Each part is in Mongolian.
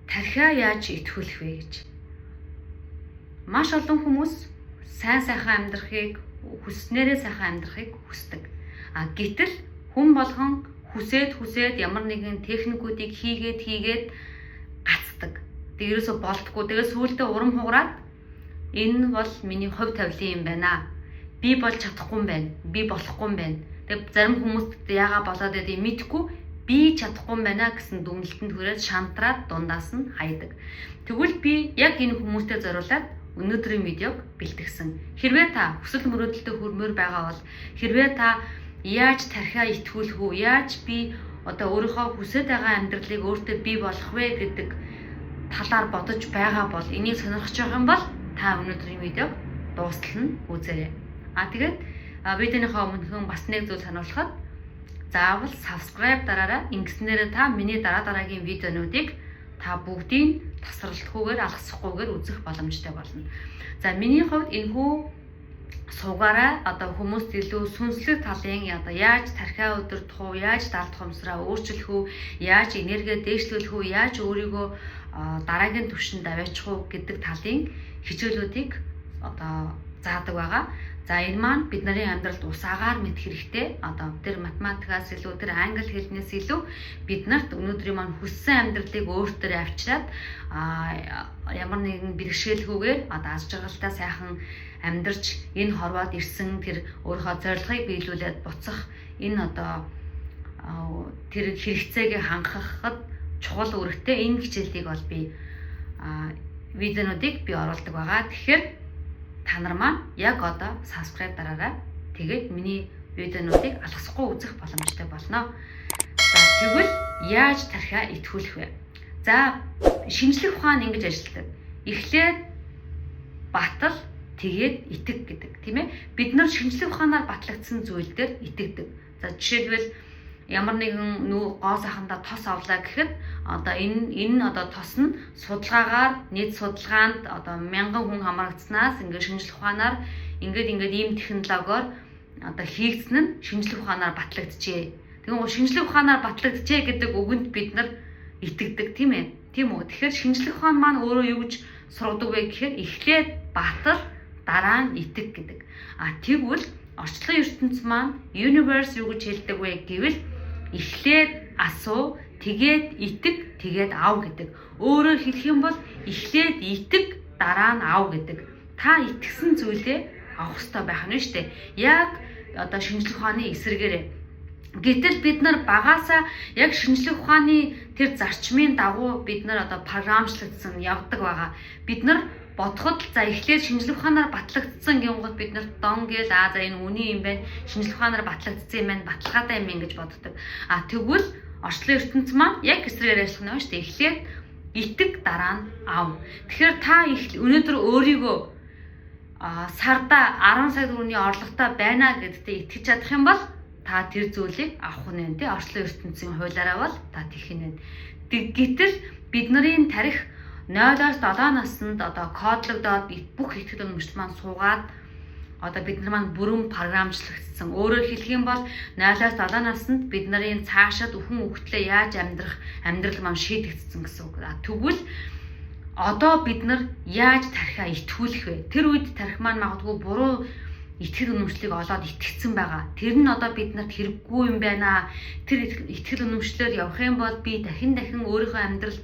Тархиа яаж итгүүлэх вэ гэж. Маш олон хүмүүс сайн сайхан амьдрахыг хүснээрээ сайхан амьдрахыг хүсдэг. А гэтэл хүн болгон хүсээд ямар нэгэн техникүүдийг хийгээд гацдаг. Тэг ерөөсө болтгүй. Тэгээ сүүлдээ урам хугараад энэ бол миний хувь тавилын юм байна. Би бол чадахгүй юм байна. Би болохгүй юм байна. Тэгээ зарим хүмүүс яага болоод байдгийг мэдэхгүй би чадахгүй юм байна гэсэн дүгнэлтэнд хүрээд шантраад дундаас нь хайдаг. Тэгвэл би яг энэ хүмүүстэй зориулаад өнөөдрийн видеог бэлтгэсэн. Хэрвээ та хүсэл мөрөөдөлтөд хүрмээр байгаа бол, хэрвээ та яаж тархиа итгүүлэх үү, яаж би одоо өөрийнхөө хүсэж байгаа амьдралыг өөртөө бий болгох вэ гэдэг талаар бодож байгаа бол, энийг сонирхож байгаа юм бол та өнөөдрийн видеог дуустал нь үзээрэй. А тэгээд видеоныхоо өмнөхөн бас нэг зүйл сануулхад заавал subscribe дараарай. Ингэснээрээ та миний дараа дараагийн видеонуудыг та бүгдийг тасралтгүйгээр алгасахгүйгээр үзэх боломжтой болно. За миний хувьд энэхүү суугаараа одоо хүмүүст илүү сүнслэг талын одоо яаж тархиа удирдах уу, яаж далд хомсраа өөрчлөх үү, яаж энергиэ дээшлүүлэх үү, яаж өөрийгөө дараагийн түвшинд аваачих уу гэдэг талын хичээлүүдийг одоо заадаг байгаа. За энэ маань бид нарын амьдралд ус агаар мэт хэрэгтэй. Одоо тэр математикаас илүү, тэр англи хэлнээс илүү бид нарт өнөөдрийн маань хүссэн амьдралыг өөртөө авчираад ямар нэгэн бэрхшээлгүйгээр одоо аз жаргалтай сайхан амьдарч энэ хорвоод ирсэн тэр өөрийнхөө зорилгыг биелүүлээд буцах энэ одоо тэр хэрэгцээгээ хангахад чухал үүрэгтэй энэ хичээлийг бол би видеонуудыг би оруулдаг байгаа. Тэгэхээр та нар маань яг одоо subscribe дараарай. Тэгээд миний видеонуудыг алгасахгүй үзэх боломжтой болно. За тэгвэл яаж тархиа итгүүлэх вэ? За шинжлэх ухаан ингэж ажилладаг. Эхлээд батал, тэгээд итэг гэдэг, тийм ээ. Бид нар шинжлэх ухаанаар батлагдсан зүйл дээр итгэдэг. За жишээлбэл ямар нэгэн гоо сайхандаа тос авлаа гэхэд одоо энэ одоо тос нь судалгаагаар нийт судалгаанд одоо мянган хүн хамрагдсанаас ингээд шинжлэх ухаанаар ингээд ийм технологиор одоо хийгдсэн нь шинжлэх ухаанаар батлагджээ. Тэгвэл шинжлэх ухаанаар батлагджээ гэдэг үгэнд бид нар итгэдэг, тийм ээ. Тийм үү? Тэгэхээр шинжлэх ухаан маань өөрөө юу гэж сургадаг вэ гэхээр эхлээд батал, дараа нь итэг гэдэг. А тэгвэл орчлон ертөнц маань universe юу гэж хэлдэг вэ гэвэл эхлээд асуу, тэгээд итэг, тэгээд ав гэдэг. Өөрөөр хэлэх юм бол эхлээд итэг, дараа нь ав гэдэг. Та итгэсэн зүйлээ авах хэрэгтэй байх нь шүү дээ. Яг одоо шинжлэх ухааны эсрэгээрээ. Гэтэл бид нар багаасаа яг шинжлэх ухааны тэр зарчмын дагуу бид нар одоо програмчлагдсан явдаг байгаа. Бид нар бодоход за эхлээд шинжлэх ухаанаар батлагдсан гингууд бид нарт дон гээл за энэ үний юм байна, шинжлэх ухаанаар батлагдсан юм байна, баталгаатай юм ингэж боддог. А тэгвэл орчлон ертөнц маань яг эсрэгээр ажиллах нь шүү дээ. Эхлээд итэг, дараа нь ав. Тэгэхээр та өнөөдөр өөрийгөө сарда 10 сая төгрөгийн орлоготой байна гэдэгтээ итгэж чадах юм бол та тэр зүйлийг авах нь байна, тий. Орчлон ертөнцийн хуулиараа бол та тэгэх нь байна. Гэтэл бид нарын тарих 0-оос 7 наснд одоо кодлогдоод бүх итгэл үнэмшил маань суугаад одоо бид нар маань бүрэн програмчлагдсан. Өөрөөр хэлэх юм бол 0-оос 7 наснд бид нарын цаашаад өхөн үхтлээ яаж амьдрах амьдрал маань шийдэгдсэн гэсэн үг. Тэгвэл одоо бид нар яаж тархиа итгүүлэх вэ? Тэр үед тархи маань магадгүй буруу итгэл үнэмшлийг олоод итгэцэн байгаа. Тэр нь одоо бид нарт хэрэггүй юм байна. Тэр итгэл үнэмшлээр явах юм бол би дахин өөрийнхөө амьдралд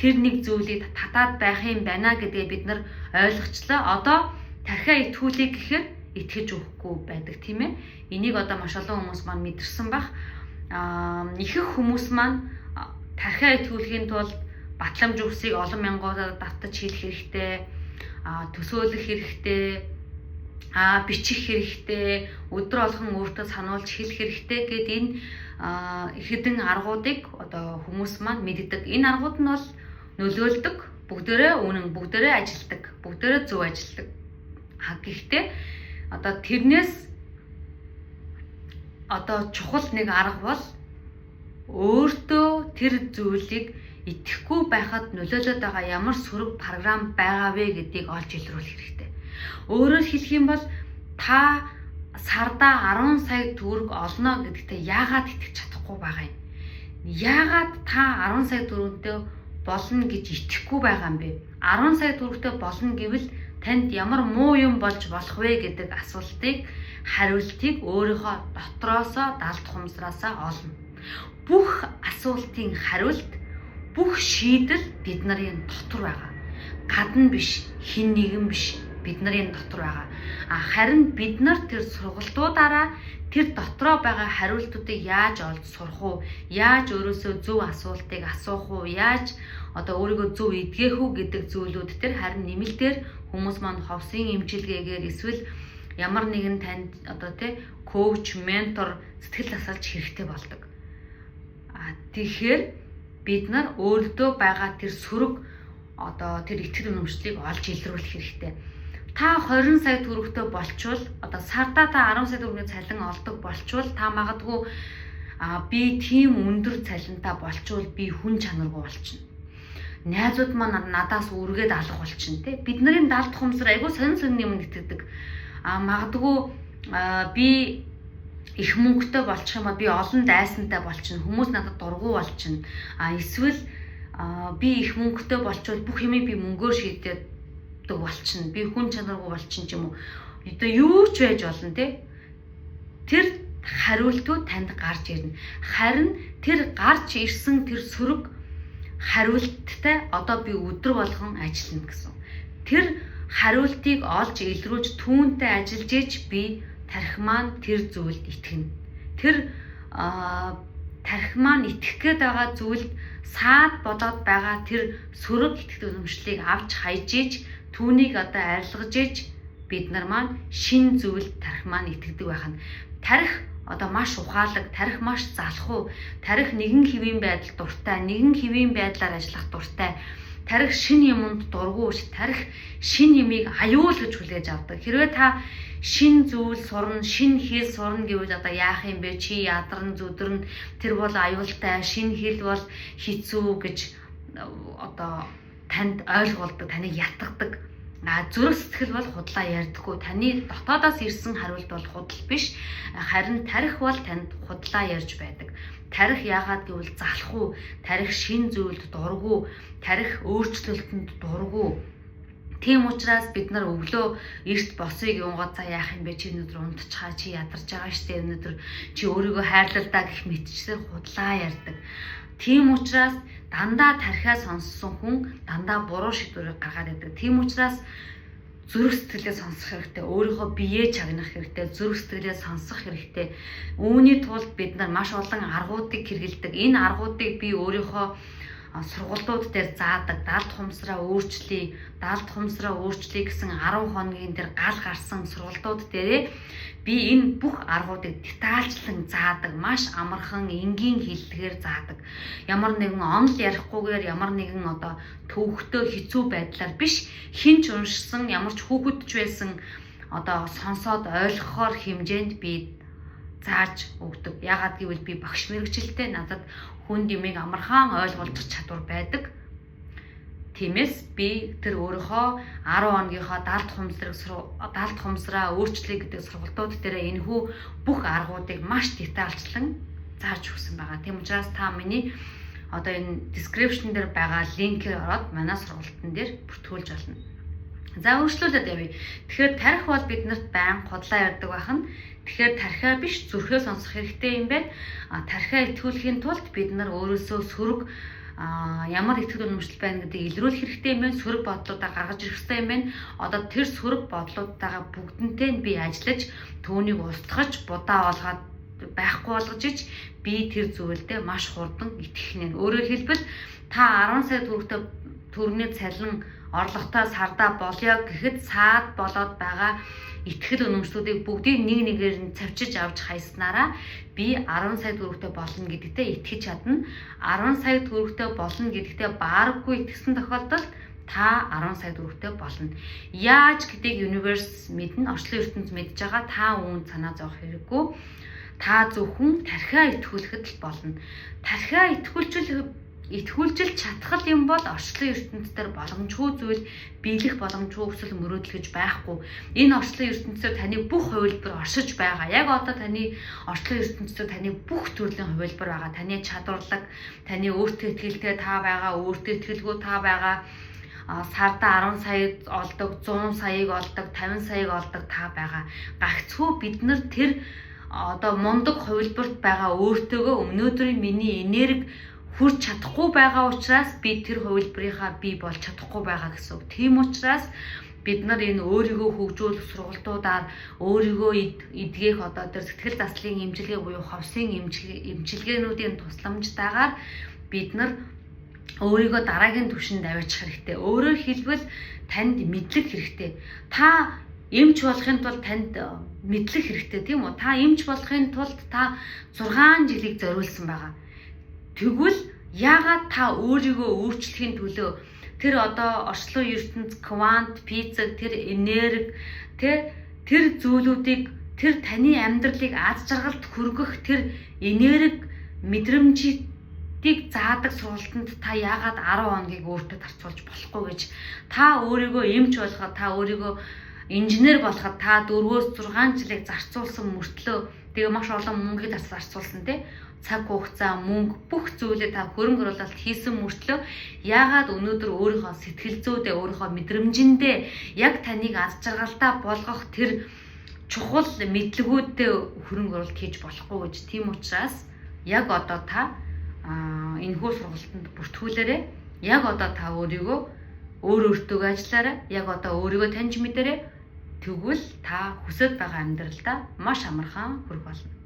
тэр нэг зүйлийг татаад байх юм байна гэдгээ бид нар ойлгочлоо. Одоо тархиа итгүүлэе гэхээр итгэж өгөхгүй байдаг, тийм ээ. Энийг одоо маш олон хүмүүс маань мэдэрсэн бах. Ихэнх хүмүүс маань тархиа итгүүлэхийн тулд батламж үгсийг олон мянгуудаар давтаж хийх хэрэгтэй, төсөөлөх хэрэгтэй, бичих хэрэгтэй, өдөр болгон өөртөө сануулж хэлэх хэрэгтэй гэд энэ хэдэн аргуудыг одоо хүмүүс маань мэддэг. Энэ аргууд нь бол нөлөөлдөг, бүгдээрээ үнэн, бүгдээрээ ажилдаг, бүгдээрээ зөв ажилдаг. Гэхдээ одоо тэрнээс одоо чухал нэг арга бол өөртөө тэр зүйлийг итгэхгүй байхад нөлөөлөд байгаа ямар сөрөг програм байгаа вэ гэдгийг олж илрүүлэх хэрэгтэй. Өөрөөр хэлэх юм бол та сардаа 10 сая төгрөг олно гэдэгтээ яагаад итгэж чадахгүй байгаа юм? Яагаад та 10 сая төгрөгтэй болно гэж итгэхгүй байгаа юм бэ? 10 сая төгрөгтэй болно гэвэл танд ямар муу юм болж болох вэ гэдэг асуултыг, хариултыг өөрийнхөө дотроосоо, далд ухамсараасаа олно. Бүх асуултын хариулт, бүх шийдэл бид нарын дотор байгаа. Гадна биш, хэн нэгэн биш, бид нарын дотор байгаа. А харин бид нар тэр сургалтуудаараа тэр дотроо байгаа хариултуудыг яаж олж сурах уу? Яаж өөрөөсөө зөв асуултыг асуух уу? Яаж одоо өөрийгөө зөв эдгэх үү гэдэг зүйлүүд төр харин нэмэлтээр хүмүүс маань ховсын эмчилгээгээр эсвэл ямар нэгэн танд одоо тий коуч, ментор, сэтгэл дасгалж хэрэгтэй болдог. А тэгэхээр бид нар өөртөө байгаа тэр сөрөг одоо тэр итгэл үнэмшлийг олж илрүүлэх хэрэгтэй. Та 20 сая төгрөгтэй болчвол, одоо сардаа та 10 сая төгрөгийн цалин олдог болчвол, та магадгүй би тийм өндөр цалинтай болчвол би хүн чанаргүй болчихно. Найзууд маань надаас үргээд алах болчихно тий. Бид нарын далд ухамсар айгүй сонин сонин юм итгэдэг. А магадгүй би их мөнгөтэй болчих юм бол би олон дайсантай болчихно. Хүмүүс надад дургу болчихно. А эсвэл би их мөнгөтэй болчвол бүх юмыг би мөнгөөр шийдээд болчихно. Би хүн чанаргүй болчихно ч юм уу. Одоо юу ч байж болно те. Тэр хариултууд танд гарч ирнэ. Харин тэр гарч ирсэн тэр сөрөг хариулттай одоо би өдөр болгон ажиллана гэсэн. Тэр хариултыг олж илрүүлж түүнтэй ажиллаж иж би тархи маань тэр зүйлд итгэнэ. Тэр тархи маань итгэх гээд байгаа зүйлд саад болоод байгаа тэр сөрөг итгэл үнэмшлийг авч хайж иж түүнийг одоо арилгаж иж бид нар маань шин зүйлд тархи маань итгэдэг байх нь. Тархи одоо маш ухаалаг, тархи маш залхуу, тархи нэгэн хэвийн байдал дуртай, нэгэн хэвийн байдлаар ажиллах дуртай, тархи шин юмд дургүй ш, тархи шин юмыг аюул гэж хүлээж авдаг. Хэрвээ та шин зүйл сурна, шин хэл сурна гэвэл одоо яах юм бэ? Чи ядарна, зүдэрнэ, тэр бол аюултай, шин хэл бол хэцүү гэж одоо танд ойлгуулдаг, таныг ятгадаг. А зүрх сэтгэл бол худлаа ярьдаггүй. Таны дотоодоос ирсэн хариулт бол худал биш. Харин тархи бол танд худлаа ярьж байдаг. Тархи яагаад гэвэл залхуу, тархи шин зүйлд дургүй, тархи өөрчлөлтөнд дургүй. Тийм учраас бид нар өглөө эрт босыг юунгоо за яах юм бэ, чи өнөөдөр унтчихаа, чи ядарч байгаа штэ, өнөөдөр чи өөрийгөө хайрлал даа гэх мэтчээр худлаа ярьдаг. Тийм учраас дандаа тархиа сонссон хүн дандаа буруу шийдвэрийг гаргаад байдаг. Тийм учраас зүрх сэтгэлээ сонсох хэрэгтэй, өөрийнхөө биеэ чагнах хэрэгтэй, зүрх сэтгэлээ сонсох хэрэгтэй. Үүний тулд бид нар маш олон аргуудыг хэрэглэдэг. Энэ аргуудыг би өөрийнхөө сургалтууд дээр заадаг. Далд хумсраа өөрчлөе, далд хумсраа өөрчлөе гэсэн 10 хоногийн дээр гал гарсан сургалтууд дээрээ би энэ бүх аргуудыг детальчлан заадаг. Маш амархан, энгийн хэллэгээр заадаг. Ямар нэгэн онол ярихгүйгээр, ямар нэгэн одоо төвөгтэй хэцүү байдлаар биш, хэн ч уншсан, ямар ч хүүхэд ч байсан одоо сонсоод ойлгохоор хэмжээнд би зааж өгдөг. Яагаад гэвэл би багш мэргэжилтэй, надад хүнд юмыг амархан ойлгуулах чадвар байдаг. Тиймээс би тэр өөрийнхөө 10 хоногийнхоо далд хумсраа өөрчлөе гэдэг сургалтууд дээр энэхүү бүх аргуудыг маш детальчлан зааж өгсөн байгаа. Тийм учраас та миний одоо энэ description дээр байгаа линкээр ороод манай сургалтын дээр бүртгүүлж болно. За өөрчлөлөд явъя. Тэгэхээр тархи бол биднэрт байн худлаа ярьдаг байх нь. Тэгэхээр тархиа биш, зүрхээ сонсох хэрэгтэй юм байна. А тархиа итгүүлэхийн тулд бид нар өөрөөсөө сөрөг ямар итгэл үнэмшил байна гэдгийг илрүүлэх хэрэгтэй юм байна. Сөрөг бодлуудаа гаргаж ирэх хэрэгтэй юм байна. Одоо тэр сөрөг бодлуудтайгаа бүгдэнтэй нь би ажиллаж, түүнийг устгаж, будаа болгоод байхгүй болгож ич би тэр зүйлдээ маш хурдан итгэх нэ. Өөрөөр хэлбэл та 10 сая төгрөгтэй төгрөний цалин орлоготой сардаа болёо гэхэд саад болоод байгаа итгэл үнэмшлүүдийг бүгдийг нэг нэгээр нь цавчиж авч хайснараа би 10 сая төгрөгтэй болно гэдэгтээ итгэж чадна. 10 сая төгрөгтэй болно гэдэгтээ бааргүй итгэсэн тохиолдолд та 10 сая төгрөгтэй болно. Яаж гэдгийг universe мэднэ, орчлон ертөнц мэдж байгаа. Та үүнд санаа зовох хэрэггүй. Та зөвхөн тархиа итгүүлэхэд л болно. Тархиа итгүүлчүүл Итгүүлжилж чадах юм бол орчлон ертөнцийн боломжгүй зүйл биелэх боломжгүй хүсэл мөрөөдөл гэж байхгүй. Энэ орчлон ертөнцийн таны бүх хувилбар оршиж байгаа. Яг одоо таны орчлон ертөнцийн таны бүх төрлийн хувилбар байгаа. Таны чадварлаг, таны өөртөө итгэлтэй та байгаа, өөртөө итгэлгүй та байгаа. Сарда 10 сая олдог, 100 саяыг олдог, 50 саяыг олдог та байгаа. Гагцхүү бид нар тэр одоо мундаг хувилбарт байгаа өөртөөгөө өнөөдрийн миний энерги хүрч чадахгүй байгаа учраас би тэр хувилбарынхаа бий болж чадахгүй байгаа гэсэн үг. Тийм учраас бид нар энэ өөрийгөө хөгжүүлэх сургалтуудаар өөрийгөө эдгэх одоо тэр сэтгэл заслын эмчилгээ буюу ховсын эмчилгээнүүдийн тусламжтайгаар бид нар өөрийгөө дараагийн түвшинд аваачих хэрэгтэй. Өөрөөр хэлбэл танд мэдлэг хэрэгтэй. Та эмч болохын тулд танд мэдлэг хэрэгтэй, тийм үү? Та эмч болохын тулд та 6 жилийг зориулсан байгаа. Тэгвэл яагаад та өөрийгөө өөрчлөхийн төлөө тэр одоо орчлон ертөнц, квант, физик, тэр энерги, тэ тэр зүйлүүдийг, тэр таны амьдралыг аз жаргалд хүргэх тэр энерги мэдрэмжийг заадаг сургалтанд та яагаад 10 хоногийг өөртөө зарцуулж болохгүй гэж. Та өөрийгөө эмч болгоход, та өөрийгөө инженер болоход та 4-6 жилийг зарцуулсан мөртлөө, тэгээ маш олон мөнгийг зарцуулсан, тий, цаг хугацаа, мөнгө, бүх зүйлээ та хөрөнгө оруулалт хийсэн мөртлөө яагаад өнөөдөр өөрийнхөө сэтгэл зүйдээ, өөрийнхөө мэдрэмжиндээ яг таныг аз жаргалтай болгох тэр чухал мэдлэгүүддээ хөрөнгө оруулалт хийж болохгүй гэж. Тийм учраас яг одоо та энэхүү сургалтанд бүртгүүлээрэй. Яг одоо та өөрийгөө өөр өөртөөгөө ажиллаарай. Яг одоо өөрийгөө таньж мэдээрэй. Тэгвэл та хүсэж байгаа амьдралдаа маш амархан хүрэх болно.